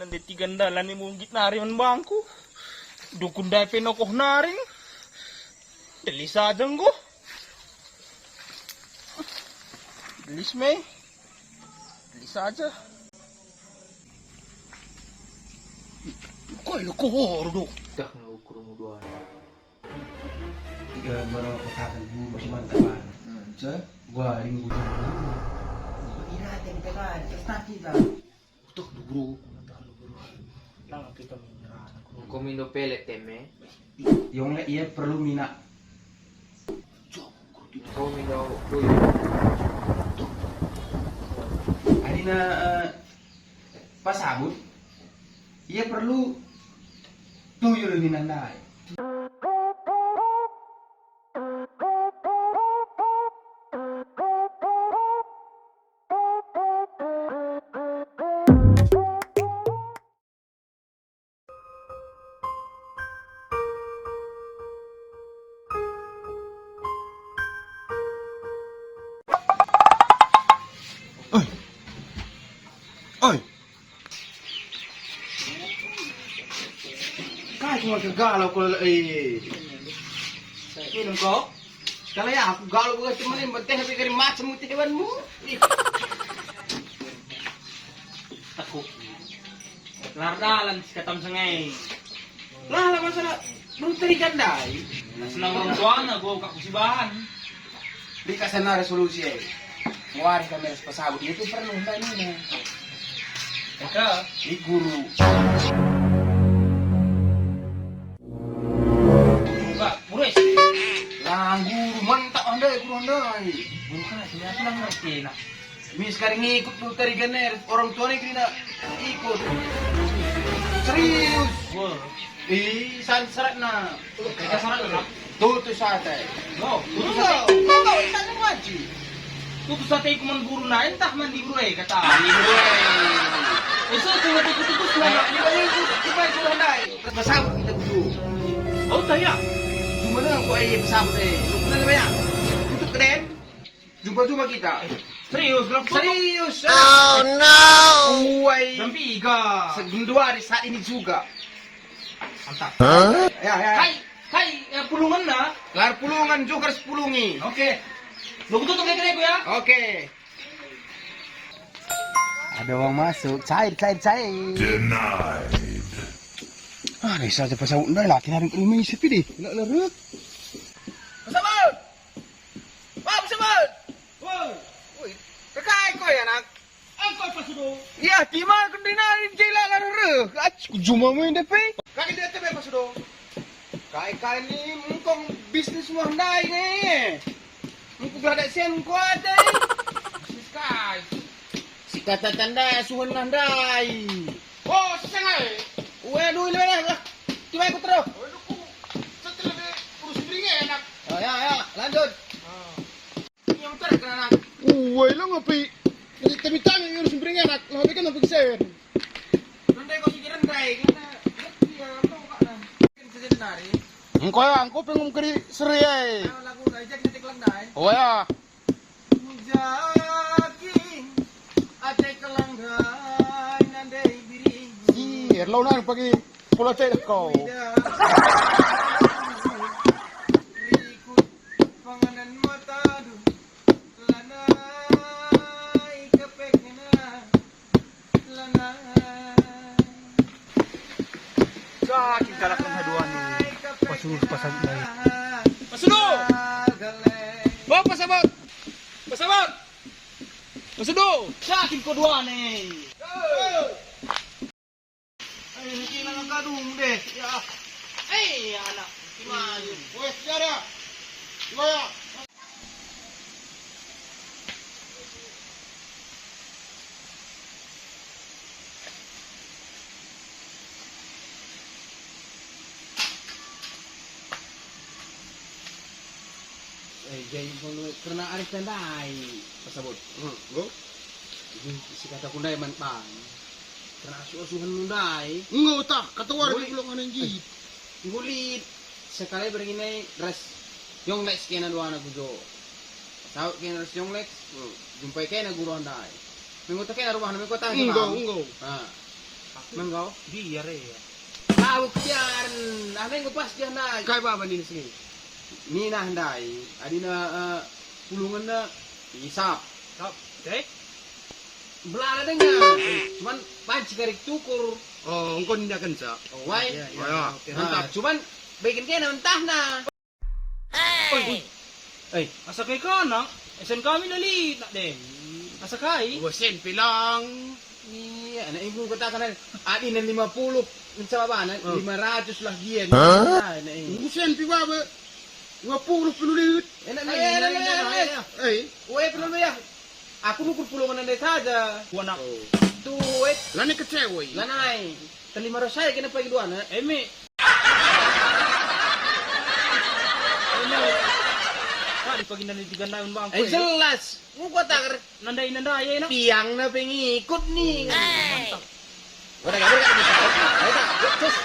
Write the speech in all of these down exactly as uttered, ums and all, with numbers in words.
Di tiga ndalan ni munggit nari man bangku. Dukun ndai pe nokoh nari. Delis saja enggo. Delis me. Delis saja. Koi lo kohor do. Dah ngukur muduan. Tiga baru katakan guru si mantap. Hmm, ce? Gua ring guru. Ira tadi kata, terus nanti dah. Utuh dulu. Nang kita minta. Engko mindo pelet teme. Yong le ia perlu mina. Engko mindo kuyu. Adina, eh, pasabut. Ia perlu tuyul mina ndai. Oi. Oi. Kai cuma kegalau kul, eh. Minum kok. Kalau ya aku galau bukan cuma lim, teh tapi kari macam teh hewanmu. Ih. Takut. Lar dalan si katam sengai. Lah, lah masalah belum terikan dai. Nah, senang orang tuana gua kak kusibahan. Di kasana resolusi ai. Wari kami harus pesawat itu perlu ndai nina. Eka. Di guru. Enggak, guru S D. Lah, guru mantap andai, guru andai. Guru kan S D, aku lah ngerti, nah. Mis kari ngikut tu tari ganer, orang tua ni kerina ikut. Serius. Wah. Ih, san seratna. Kita serat lah. Tutus ate. No, tutus ate. Enggak, enggak, tak ngaji. Tutus ate iku man guru na, entah man di guru e kata. Di guru e. Isu tu mati ku tutus na. Ini banyak ku, kita itu handai. Masam kita guru. Oh, tanya. Cuma dengan kau aja pesawat e. Lu pernah bayar? Tutup kedai. Jumpa-jumpa kita. Serius, Bro? Serius. Oh, no. Uai. Jam tiga. Segenduari saat ini juga. Mantap. Ya, ya. Kai, kai, ya, pulungan lah. Lar pulungan juga harus pulungi. Oke. Lu tutup kedai ku ya? Oke. Ada uang masuk, cair, cair, cair. Denied. Ah, desa aja pasal undai laki hari ini sepi deh. Enggak lerut. Pasal Wah, Sabun! Woi. Woi, rekai ko ya, Nak? Engko Pak Sudo. Ya, tima kendina jela la reh. Ac, ku juma main depe. Kaki dia tebe Pak Sudo. Kai-kai ni mengkong bisnis wah ndai ni. Mengko gelada sen kuat ai. Bisnis kai. Si kata tanda suhan nah ndai. Oh, sengai. Waduh, ini mana lah. Tima ikut terus. Waduh, ku setel be urus beringe enak. Oh, ya, ya, lanjut. Ah. Yang terkena. Uwe, lo ngopi. Jadi kami tanya yang sembring enak, lo bikin apa kesen? Rendai kau sikit rendai, karena ngerti ya, lo kak nah. Kan sejen nari. Engko ya, engko pengen keri seri ai. Ayo lagu aja kita kelang dai. Oh ya. Mujaki, ate kelang dai, nandai biri. Ih, lo nang pagi pola cek kau. Rikut Panganan matadu, lanai kepekna, lanai. Saking galak haduan ni. Pasus pasang nai. Pasudu! Oh, pasabot! Pasabot! Pasudu! Saking koduane. Eh, ini nang kadung deh. Ya. Eh, anak. Gimana? Weh, ya, ya. Gimana? Eh, jadi, kerna arif tandai, pasabot. Hmm, enggo? Jadi, si kata ku ndai man bang. Kerna asuh-asuhen ndai. Enggo tah, kata wari. Enggo lit. Enggo lit. Sekali bernginai ras Yong Lex kena dua anak gujo. Saut kena ras Yong Lex, hmm, jumpai kena guru ndai. Minggu tekena rumahna, minggu tah. Enggo, enggo. Ha. Mengko? Biar e. Tau kebiaren, ah, mengko pas dia ndai. Kai baba nina sini? Nina ndai, adina, eh, pulungenna isap. Sap, eh? Belala denga. Cuman banci kari tukur. Oh, engko nindakenca. Oh, wai. Iya, iya. Wai, ah. Oke. Mantap. Ah, cuman bikin kena mentahna. Oi, oi. Eh, asa kai kanak? S N kami la lit nak, Den. Asa kai? Bosen pilang. Iya, anak ibu katakan, adina lima puluh, mencaba bana, hmm, lima ratus lah gia. Hah? Iya, anak ibu. Bosen pi baba. Dua puluh puluh lit. Enak nih, enak, enak, enak, enak. Eh. Ue puluh ya. Aku nukur pulungan ande saja. Kuanak. Oh. Tuh, ue. Lani kecewa. Lanai. Terlima ratus saya kena pagi dua, nak. Emi. Kadi pagi nani tiga naun bangku, eh, eh. Jelas. Muka takar. Nandai-nandai, eh, nak. Tiang na pengikut nih. Eh. Mantap. Wadah, wadah, wadah. Wadah, cus.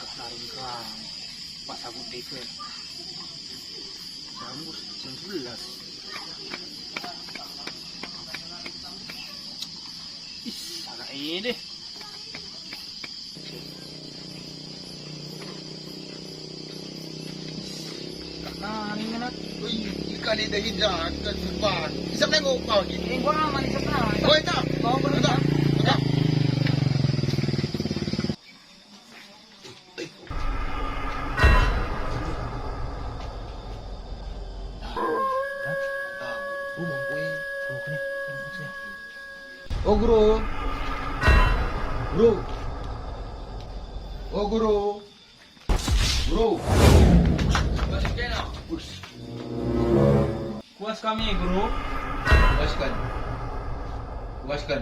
Ketarin kerang. Pak sabut deke. Gambus jam sebelas. Is, agak ini deh. Nah, ini nak. Wih, ikan ini dah hidangan, ikan sepan. Bisa main kau kau lagi? Ini gua aman, ini sepan. Oh, itu. Kau pun tak? Tak. Oh, Guru. Guru. Oh, Guru. Guru. Kuas kami, Guru. Kuaskan. Kuaskan.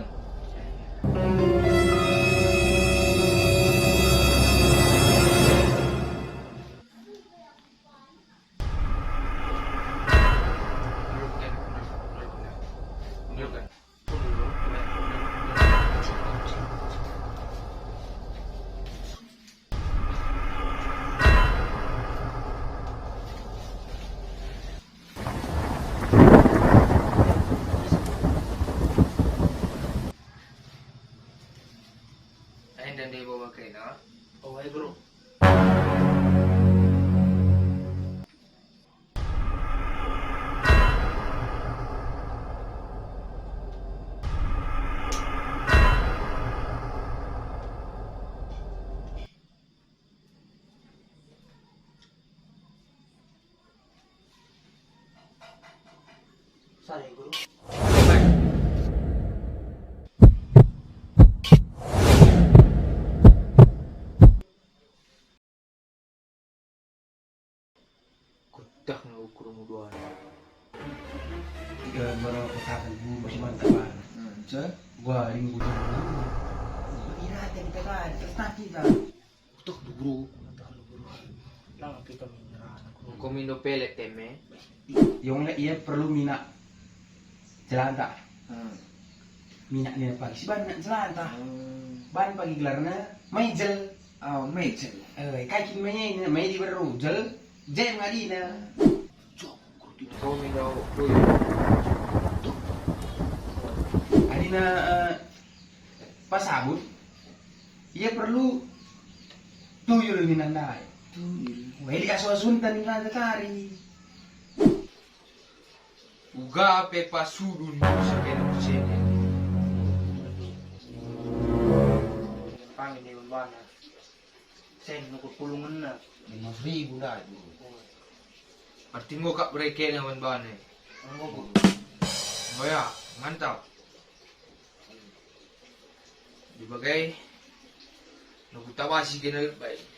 Enda ndai baba kena. Oh, ai, Guru. Saya, Guru. Kudah nge ukurmu dua. Tiga baru katakan guru si mantap, ah. Hmm, ce? Gua ring guru. Ira tadi katakan, terus nanti dah. Tuh, guru. Nang kita minyak. Engko mindo pelet teme. Yong le ia perlu minak jelantah. Hmm. Minak nia pagi si ban minak jelantah. Hmm. Ban pagi gelarna Maijel. Oh, Maijel. Eh, kai kin mai, mai di beru jel, jel ngadina. Hmm. Engko mindo tuyul. Adina, eh, pasabut. Ia perlu tuyul nina ndai. Tuyul. Weli asu-asunta nina ndai kari. Uga pe pasudun sekena persen. Kami ni membana. Sen nukur pulungenna. Lima ratus ribu ndai, Guru. Arti enggo kap berekena man bana. Enggo, Guru. Oh ya, mantap. Dibagai, nukur tabasi kena baik.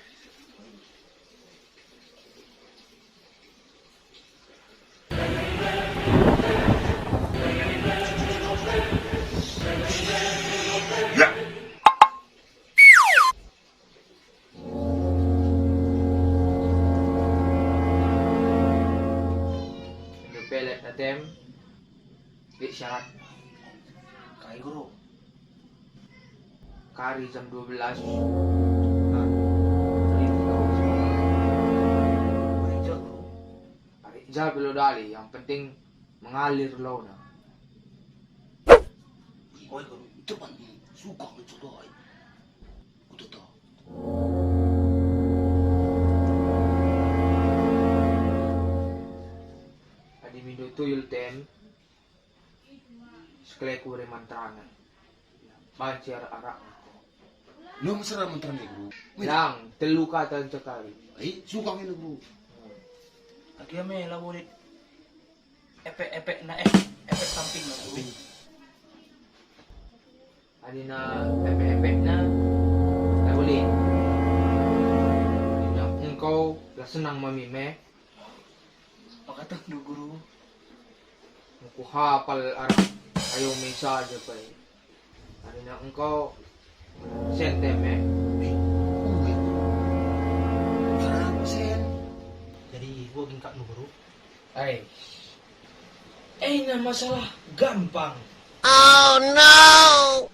Pelet atem, lit syarat. Kai, Guru? Kari jam dua belas. Nah, lit kau. Gereja, Guru. Ari ja belo dali, yang penting mengalir launa. Oi, guru, depan, suka ngeco doai. Kuteta. Adi mindo tuyul ten, sekali ku bere mantrana. Banci arak-arakna. Lo mesera mantrana, guru. Lang, telu kata nca kari. Ai, suka ngena, guru. Agi ame labo lit efek-efekna, eh, efek sampingna, guru. Adina efek-efekna, la lit. Adina engkau la senang mami me. Maka tehndu, guru. Kuhapal arah ayo me saja pe. Adina engkau sen te me. Eh, ue, guru. Cara apa sen? Jadi, gua gingkaknu, guru. Ai. Ena masalah gampang. Oh no!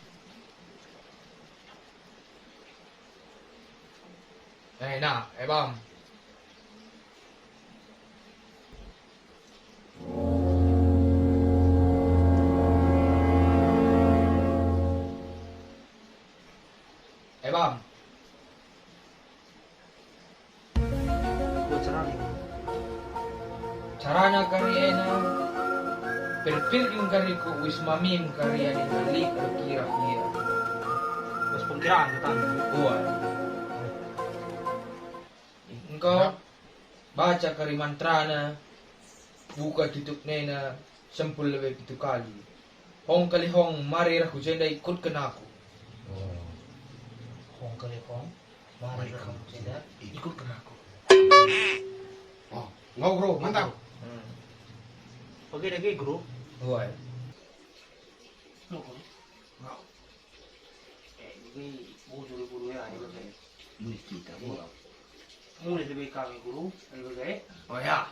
Eh, nah, eh, Bam. Eh, Bam. Buat carana. Carana kari ena, pirpir kin kari ku wis mamim kari adi nggelik erkira ia. Bas pengkiraan katana. Ue. Engkau baca kari mantrana, buka tutup nena, sempul lebe pitu kali. Hong kali hong, mari reh ku jenda, ikutken aku. Oh. Hong kali hong, mari reh ku jenda, ikutken aku. Oh, enggo, guru, mantap. Hmm. Oke, dage, guru. Ue. Lo, guru. Enggo. Eh, ini bujur, guru, ya, ini bage. Mulih kita, guru. Mulih lebe kami, guru, ini bage. Oh ya,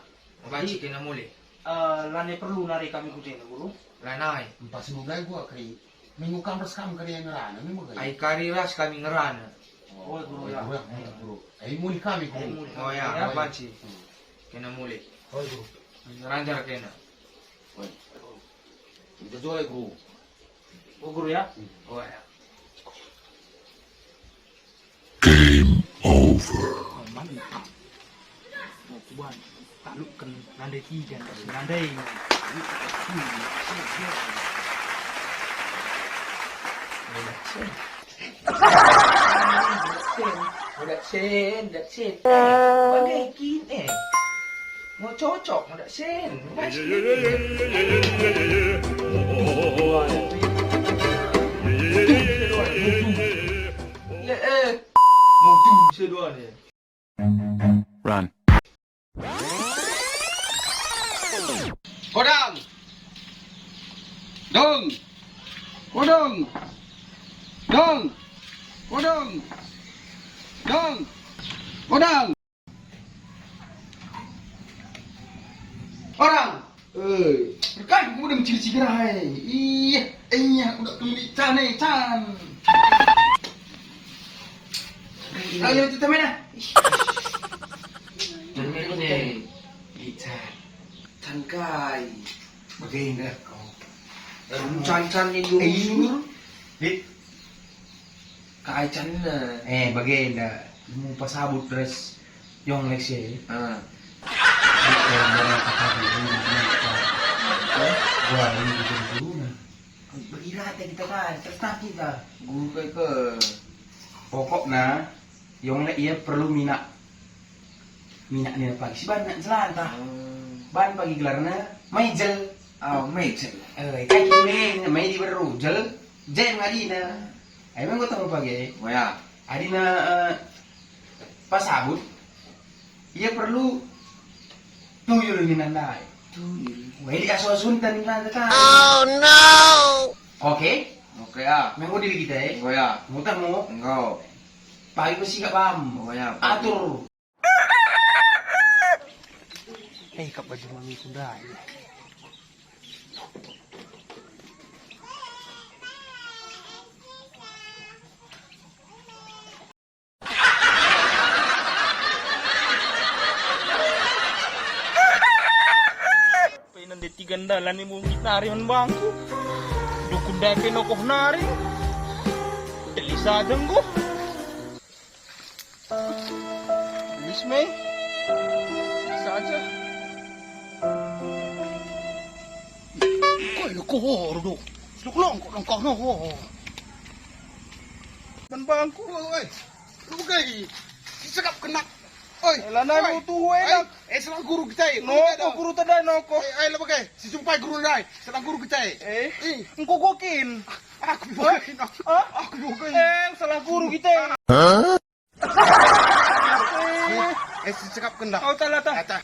banci kena mulih. Eh, lanai perlu nari kami ku jenda, guru. Lanai. Empas nulai gua kari. Minggu kam ras kam kari ngerana, memang kari. Ai kari ras kami ngerana. Oh, guru, ya. Guru, ya, guru. Ai mulih kami, guru. Ai mulih. Oh ya, ya. Banci. Hmm. Kena mulih. Oh, guru. Ranjar kena. Oi. Kita jual, guru. Oh, guru, ya? Oh, ya. Game over. Oh, mantap. Oh, kuban. Taklukkan nandai tiga, nandai. Muda sen, muda sen. Eh, bage kin, eh. Mau cocok, muda sen. Ya, eh. Mau jum seduan, eh. Run. Kodang. Dong. Kodong. Dong. Kodong. Dong. Kodang. Orang. Eh, berkat muda mencil-cil ai. Iya, iya, udah kembali can, eh, can. Ayo, kita main, ah. Can main, eh. Ica. Can kai. Bagenda kau. Can-can Indo. Eh, iya. Dit. Kai canna? Eh, bagenda. Mu pasabut ras Yong Lex e. Ah. Dit, eh, barang kata dulu, kenapa? Wah, ini jadi guruna. Bagi rata kita kan, terus tak kita. Guru kai ke. Pokokna, Yong Lex ia perlu minak. Minak nina pagi si ban nak jelanta. Hmm. Ban pagi gelarna Maijel. Oh, Maijel. Eh, kai kin me, mai di beru, jel, jen ngadina. Ai menggo temu pagi. Oh ya. Adina, eh, pasabut, ia perlu tuyul nina ndai. Tuyul. Wah, di asu-asunta nina ndai. Oh no. Oke. Oke ya. Menggo diri kita, eh. Oh ya. Mutah mu. Enggak. Pagi besikap am. Oh ya. Atur. Eh, kap baju mami kuda ya. Painan de tiga ndalan ni mungkin nari man bangku. Dukun Tapi nokoh nari. Elisa dengguh. Lis me. Saja. Koi lo kohor do. Seluk longkok longkok no. Man bangku, oi. Lu bage. Si cekap kena. Oi. Eh, lanai oi. Lu tuhu, eh, oi. Dak. Eh, selang guru kita, eh. No, guru kita, ko guru tedai, no, ko. Eh, eh, lu bage. Si jumpai guru ndai. Selang guru kita, eh. Eh, ih. Engko gua kin. Aku bukan. Hah? Aku bukan. Eh, salah guru kita. Hah? Eh, si cekap kena. Kau salah, tah. Eh, tah.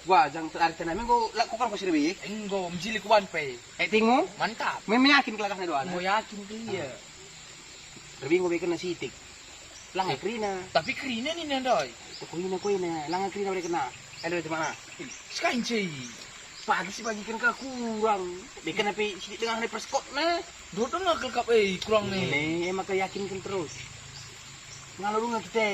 Wah, jang terakhir tenang. Minggu lakukan kau sirbi? Enggo, mejili kuban pe. Eh, tingmu? Mantap. Mem yakin kelakahna doa, nah? Mau yakin ke iya? Tapi enggo beken sitik. Langa kerina. Tapi kerina ni nandai. Kuina, kuina, langa kerina beken. Ada di mana? Sekai nce. Pagi si bagiken ka kurang. Beken ape sitik dengah ni perskot na. Dot dengah kelkap, eh, kurang ni. Ini, eh, maka yakinken terus. Ngalo dunga kita.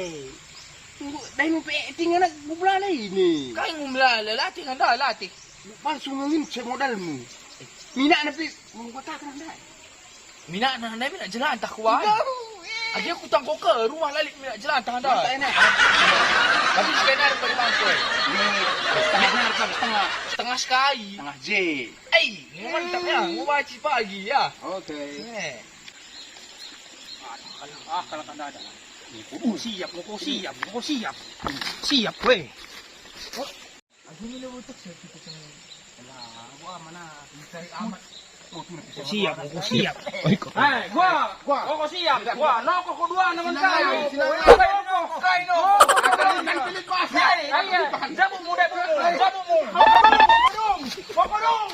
Enggo, dai mu pe tingana gubla ini. Kai ngumla, latih anda, latih. Palsu ngangin cek modalmu. Minakna pe mengkotakan anda. Minakna anda, minak jelantah kuah. Age aku tangko ke rumah lalit minak jelantah anda. Mantap, enak. Tapi sekedar bagi bangku, eh. Ini setengah, setengah. Setengah sekai. Setengah J. Eh, mantap ya, mau baci pagi ya. Oke. Eh. Ah, kalau ada. Siap, kau siap, kau siap. Siap, weh. Aku ini utuk saya kita kena. Lah, gua mana? Cari amat. Siap, aku siap. Hei, gua, gua, kau siap, gua, no, kau dua, nemen kau. Kau no, kau no. Hei, hei, jamu mu, dek, jamu mu. Kau dong, kau dong.